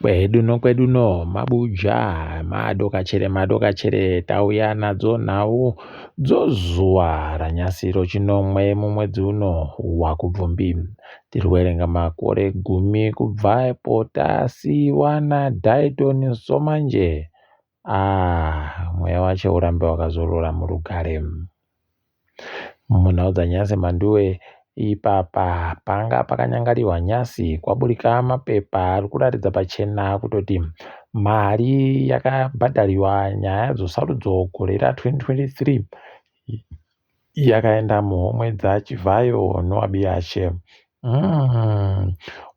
Kwedu nokwedu no mabuja madokachere madokachere tauya nadzo nhau dzozuva ranyasi rochinomwe mumwedzi uno waKubvumbi. Tiri kuverenga makore gumi kubva apo tasiiwa naDaiton Somanje. Ah, mweya wacho urambe wakazorora murugare. Munhau dzanyasi Mhanduwe ipapa panga pakanyangariwa nyasi kwaburika mapepa ari kuratidza pachena kutoti mari yakabhadhariwa nyaya dzosarudzo gore ra2023 yakaenda muhomwe dzaChivhayo noAbiyashe.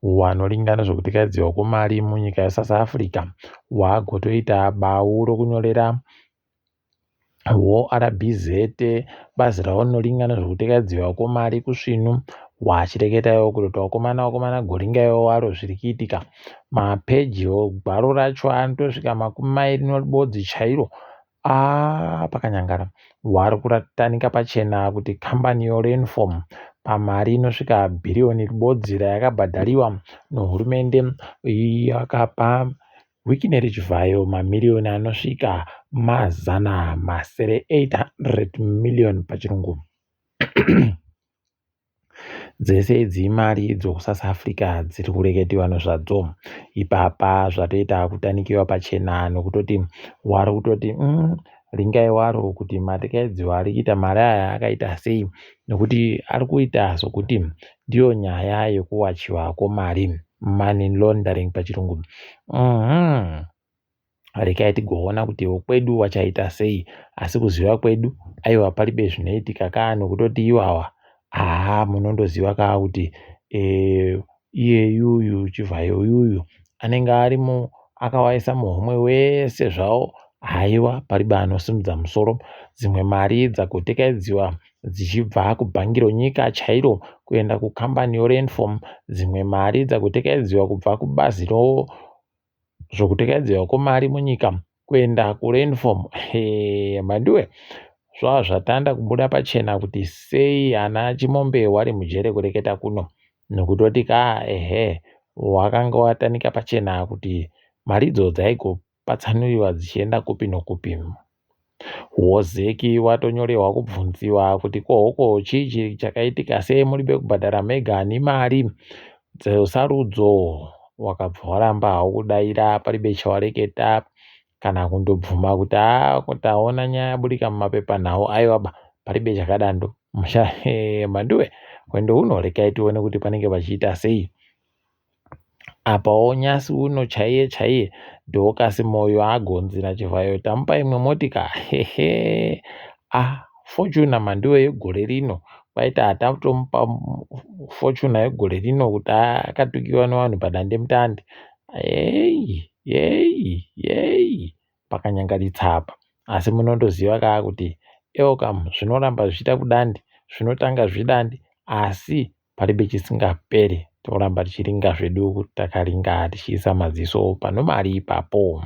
Wanoringa nezvekutikaidziwa kwemari munyika yeSouth Africa wagotoita bau rokunyorera woRBZ bazi ravo rinoringa nezvekutekaidziwa kwemari kusvinu wachireketa iwo kutoti vakomana vakomana goringa iwo waro zviri kuitika mapeji gwaro racho anotosvika 21 nebodzi chairo a pakanyangara wari kuratanika pachena kuti kambani yoRainform pamari inosvika bhiriyoni ribodzi rayakabhadhariwa nohurumende yakapa Wicknell Chivhayo mamiriyoni anosvika 600 800 million pachirungu. Dzese idzi imari dzokuSouth Africa dziri kureketiwa nezvadzo. Ipapa zvatoita kutanikiwa pachena nokutoti wari kutoti ringai waro kuti matekaidziwo ari kuita mari aya akaita sei nekuti ari kuita sokuti ndiyo nyaya yekuwachiwa kwemari money laundering pachirungu. Regai tigoona kuti wokwedu wachaita sei asi kuziva kwedu aiwa paribe zvinoitika kaa nokutoti iwawa haa munondoziva kaa kuti e, iyeyuyu Chivhayo uyuyu anenge arimo akawaisa muhomwe wese zvawo haiwa paribe anosimudza musoro dzimwe mari dzagotekaidziwa dzichibva kubhangi ronyika chairo kuenda kukambani yoRainform dzimwe mari dzagotekaidziwa kubva kubazi ro zvokutekaidziwa kwemari munyika kuenda kuRainform. Mhanduwe zvava zvatanda kubuda pachena kuti sei ana Chimombe wari mujere kureketa kuno nokutoti ka ehe wakanga watanika pachena kuti maridzo dzaigopatsanuriwa dzichienda kupi nokupi. Wozeki watonyorehwa kubvunziwa kuti ko hoko chii chakaitika sei muribe kubhadhara mega nemari dzesarudzo wakabva waramba hawo kudaira paribe chawareketa kana kundobvuma kuti haa taona nyaya yaburika mumapepanhau aiwa ba paribe chakadando musha mhanduwe hwendo huno regai tione kuti panenge pachiita sei. Apawo nyasi uno chaiye chaiye Dorcas Moyo agonzi naChivhayo tamupa imwe motika hehe ah Fortuner Mhanduwe yegore rino kwaita hatatomupa Fortuner yegore rino kuti akatukiwa nevanhu padandemutande yeyi yeyi yeyi pakanyangaritsa apa asi munondoziva kaa kuti Elcam zvinoramba zvichiita kudandi zvinotanga zvidandi asi Paribe chisingaperi toramba tichiringa zvedu takaringa tichiisa maziso panomari ipapo.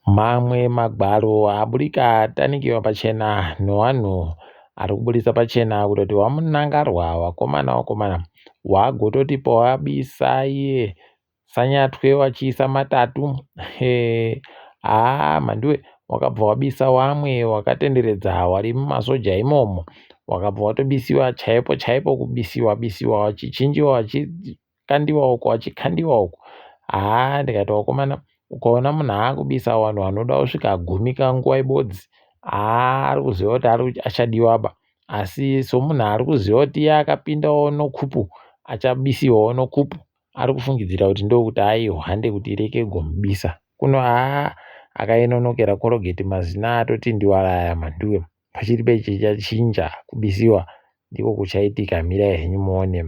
Mamwe magwaro aburika atanikiwa pachena newanhu ari kuburitsa pachena kutoti wamunangarwa wakomana wakomana wagototi pawabisa iye Sanyatwe wachiisa matatu haa Mhanduwe wakabva wabisa wamwe wakatenderedza wari mumasoja imomo wakabva watobisiwa chaipo chaipo kubisiwa bisiwa wachichinjiwa wachikandiwa uko wachikandiwa uko haa ndikati wakomana ukaona munhu akubisa vanhu vanoda kusvika gumi kanguva ibodzi haa ari kuziva kuti achadiwa ba asi somunhu ari kuziva kuti iye akapindawo nokupu achabisiwawo nokupu ari kufungidzira kuti ndokuti aihwande kuti ireke gomubisa kuno haa akainonokera korogeti mazina atoti ndiwaraya mhanduwe pachiri pechichinja kubisiwa ndiko kuchaitika mirai henyu muone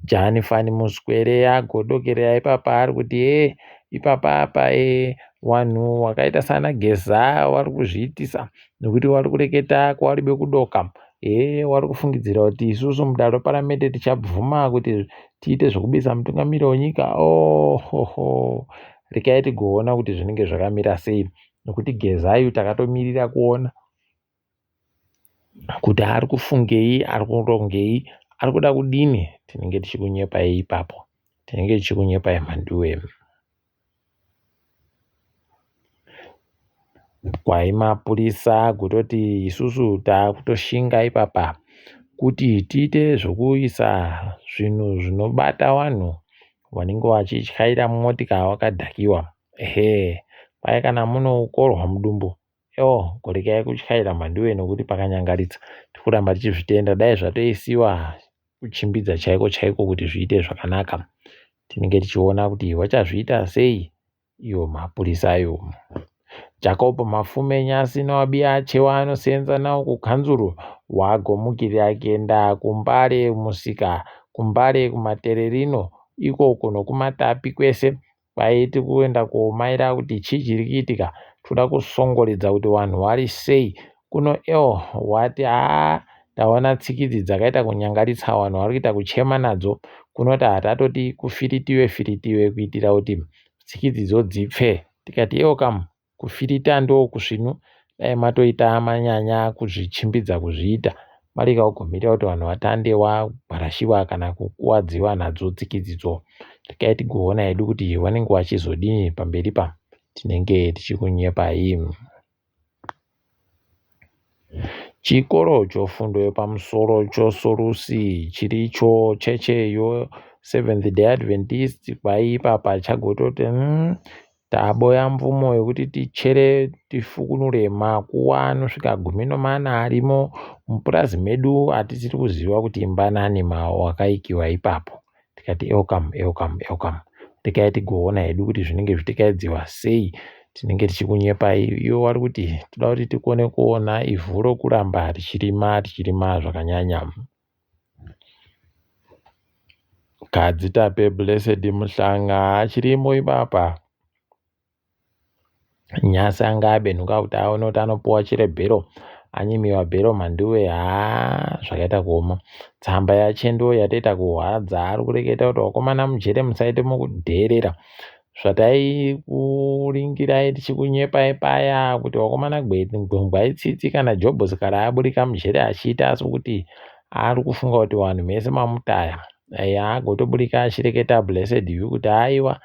Jani fani muswere agodokerera ipapa ari kuti e ipapa apa e wanhu wakaita sana Geza wari kuzviitisa nekuti wari kureketa kwawaribe kudoka Hee wari kufungidzira kuti isusu mudare reparamende tichabvuma kuti tiite zvekubisa mutungamiri wenyika ohoho rekai tigoona kuti zvinenge zvakamira sei nokuti Gezayu takatomirira kuona kuti ari kufungei ari kurongei ari kuda kudini tinenge tichikunyepai ipapo. Chinenge chichikunyepai mhanduwe. Kwai mapurisa kutoti isusu takutoshinga ipapa kuti tiite zvokuisa zvinhu zvinobata vanhu vanenge vachityaira motika vakadhakiwa. Ehe, kwai kana munoukorwa mudumbu Yoo korekai kutyaira mhanduwe nokuti pakanyangaritsa. Tikuramba tichizvitenda dai zvatoisiwa kuchimbidza chaiko chaiko kuti zviite zvakanaka. Tinenge tichiona kuti vachazviita sei iwo mapurisa ayo. Jacob Mafume Nyasi noAbiya Chewa anosenza nawo kukanzuru wagomukirira kuenda kuMbare musika kuMbare kumatererino ikoko nokumatapi kwese Kwaiti kuenda komaira kuti chii chiri kuitika toda kusongoredza kuti vanhu vari sei kuno eo wati haa taona tsikidzi dzakaita kunyangaritsa vanhu vari kuita kuchema nadzo kunoti hatatoti kufiritiwe firitiwe kuitira kuti tsikidzidzo dzipfe tikati eo kamu Kufirita ndokusvinu dai matoita manyanya kuzvichimbidza kuzviita marega kugomira kuti vanhu vatande wagwarashiwa kana kukuwadziwa nadzo tsikidzidzo. Regai tigoona hedu kuti vanenge vachizodini pamberi pa tinenge tichikunyepai. Chikoro chofundo yepamusoro choSolusi chiricho cheche yoSeventh Day Adventist kwaiipapa chagototi taboya mvumo yekuti tichere tifukunure makuwa anosvika 14 arimo mupurazi medu atisiri kuziva kuti mbanani wakaikiwa ipapo. Tikati elcam elcam elcam regai tigoona hedu kuti zvinenge zvitikaidziwa sei tinenge tichikunyepai ivo vari kuti toda kuti tikone kuona ivhu rokuramba tichirima tichirima zvakanyanya. Kadzitape Blessed Mhlanga achirimo ipapa. Nyasi anga abenhuka kuti aone kuti anopuwa chire bhero anyimiwa bhero mhanduwe haa zvakaita kuoma tsamba yachendo yatoita kuhwadza ari kureketa kuti vakomana mujere musaite mukudheerera zvataikuringirai tichikunyepai paya kuti vakomana gwengwai tsitsi kana jobhosi kana aburika mujere achiita sokuti ari kufunga kuti vanhu mese mamutaya eya agotoburika achireketa blessed you kuti aiwa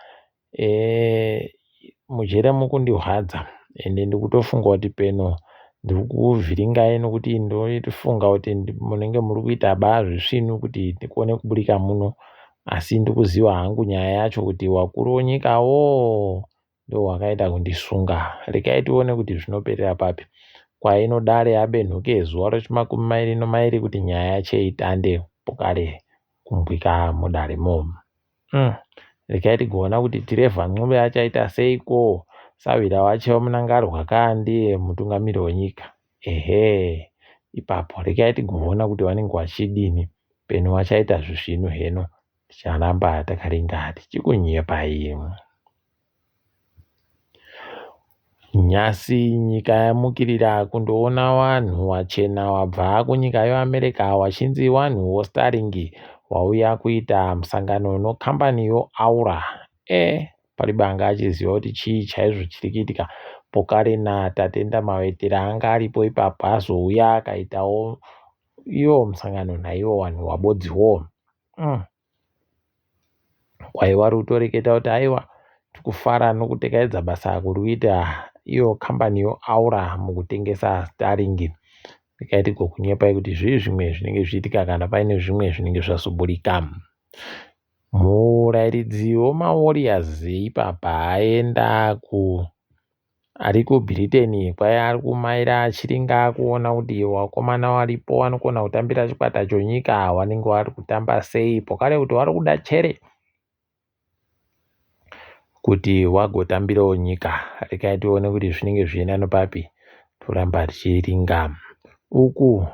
Mujere mukundihwadza ende ndikutofunga kuti peno ndirikuvhiringai nokuti ndofunga kuti munenge muri kuita ba zvisvinu kuti ndikone kuburika muno asi ndikuziva hangu nyaya yacho kuti wakuru wenyika woo ndowakaita kundisunga regai tione kuti zvinoperera papi kwaino dare abenhuke zuva rechimakumi mairi nomairi kuti nyaya yache itande pokare kumbwika mudare mo. Regai tigoona kuti Trevor Ncube achaita seiko sahwira wache vaMnangarwa ka ndiye mutungamiri wenyika. Ehe ipapo regai tigoona kuti vanenge vachidini peno vachaita zvisvinu heno ticharamba takaringa tichikunyepai. Nhasi nyika yamukirira kundoona wanhu wachena wabva kunyika yoAmerica wachinzi wanhu woStarlink wauya kuita musangano nokambani yoAura. E palibe anga achiziva kuti chii chaizvo chiri kuitika pokare naTatenda Mawetera anga aripo ipapo azouya akaitawo iwo musangano naiwo wanhu wabodziwo. Kwaiva rutoreketa kuti aiwa tikufara nokutekaidza basa kuri kuita iyo kambani yoAura mukutengesa Starlink. Regai tigokunyepai kuti zvii zvimwe zvinenge zvichiitika kana paine zvimwe zvinenge zvazoburika. Murairidzi wemaWarriors ipapa aenda ku Ari kuBritain kwai ari kumaira achiringa kuona kuti vakomana varipo vanokona kutambira chikwata chonyika vanenge vari kutamba sei pokare kuti vari kuda chere kuti wagotambirawo nyika. Regai tione kuti zvinenge zvichienda nepapi toramba tichiringa uku.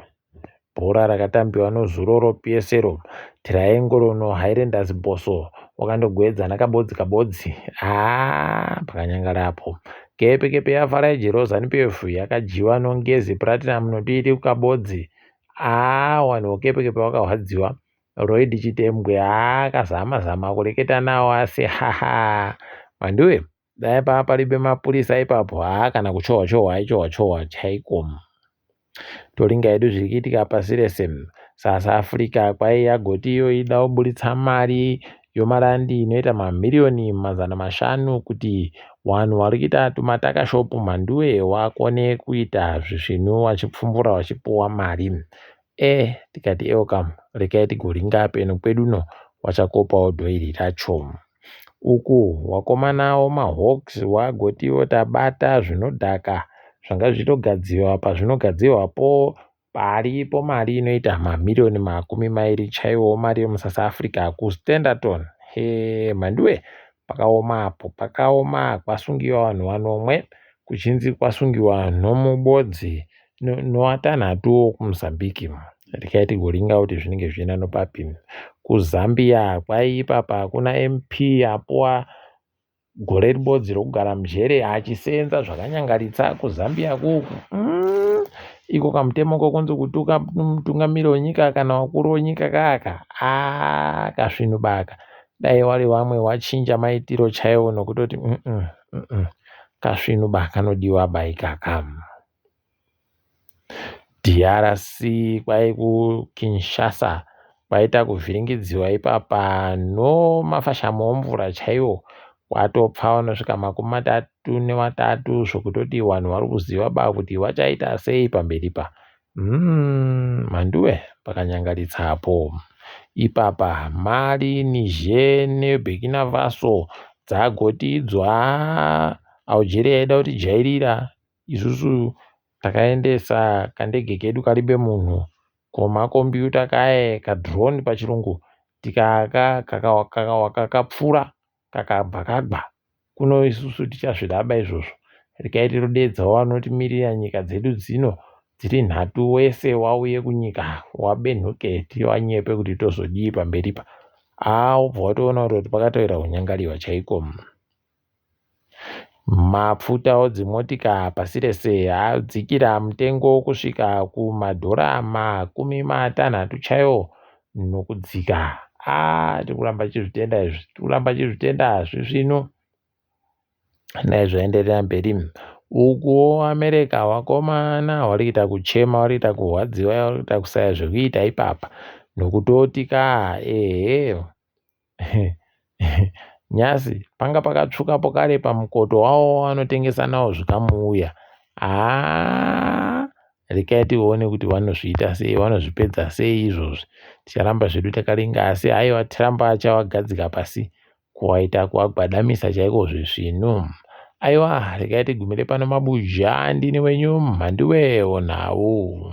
Bhora rakatambiwa nozuro roPSL Triangle noHighlanders Bosso wakandogwedzana kabodzi kabodzi haa pakanyangara apo. Kepe kepe yafara ijero Zanu PF yakadyiwa noNgezi Platinum notiiti kukabodzi haa wanhu wokepe kepe wakahwadziwa. Lloyd Chitembwe haa akazama zama kureketa nawo asi haha Manduwe Dai paa paribe mapurisa ipapo haa kana kuchohwa chohwa aichohwa chohwa chaiko. Toringa hedu zviri kuitika pasi rese. South Africa kwai yagoti iyo ida kuburitsa mari yomarandi inoita mamiriyoni 500 kuti wanhu wari kuita tumatakashopu mhanduwe wakone kuita zvisvinu wachipfumbura wachipuwa mari. E tikati eokam rekai tigoringa peno kweduno wachakopawo dhoiri racho. Uku wakomana womahawks wagotiwo tabata zvinodhaka zvanga zvichitogadziwa pazvinogadziwapo paripo mari inoita mamiriyoni 20 chaiwo mari yemuSouth Africa kuStanderton. He mhanduwe pakaoma apo pakaoma kwasungiwa vanhu vanomwe kuchinzi kwasungiwa nomubodzi nowatanhatuwo kuMozambique. Rekai tigoringa kuti zvinenge zvichienda nopapi. KuZambia kwaipa kuna MP apuwa gore ribodzi rokugara mujere achisenza zvakanyangaritsa kuZambia kuku. Iko kamutemo kokunzi kutuka mutungamiri wenyika kana wakuru wenyika kaka aa kasvinu baka. Dai wari vamwe wachinja maitiro chaiwo nokutoti kasvinu ba kanodiwa ba ikaka. DRC kwai kuKinshasa kwaita kuvhiringidziwa ipapa nomafashamo omvura chaiwo kwatopfa vanosvika 33 zvokutoti vanhu vari kuziva ba kuti vachaita sei pamberi pa. Mhanduwe pakanyangaritsa apo. Ipapa Mali, Niger neBurkina Faso dzagotidzwa. Algeria yaida kutijairira isusu takaendesa kandege kedu karibe munhu komakombiyuta kaye kadrone pachirungu tikaka kakapfura kakabva kagwa kuno isusu tichazviraba izvozvo. Rekai tirodedzawo vanotimirira nyika dzedu dzino dziri nhatu wese wauye kunyika wabenhuke tiwanyepe kuti tozodii pamberi pa. Haa wobva watoona kuti pakatoera kunyangariwa chaiko. Mafuta odzimotika pasi rese adzikira mutengo kusvika kumadhora 60 chaiwo nokudzika. Aa tiri kuramba tichizvitenda izvi, tiri kuramba tichizvitenda zvisvinu. Dai zvaenderera mberi. Ukuwo America wakomana wari kuita kuchema, wari kuita kurwadziwa, wari kuita kusaya zvekuita ipapa nokutoti ka ehe nyasi panga pakatsvukapo kare pamukoto wavo wavanotengesa nawo zvikamu uya. Haa rekai tione kuti vanozviita sei, vanozvipedza sei izvozvi. Ticharamba zvedu takaringa asi haiwa Trump achavagadzika pasi kuwaita kuwagwadamisa chaiko zvisvinu. Aiwa rekai tigumire pano mabuja ndini wenyu Mhanduwe Onhau.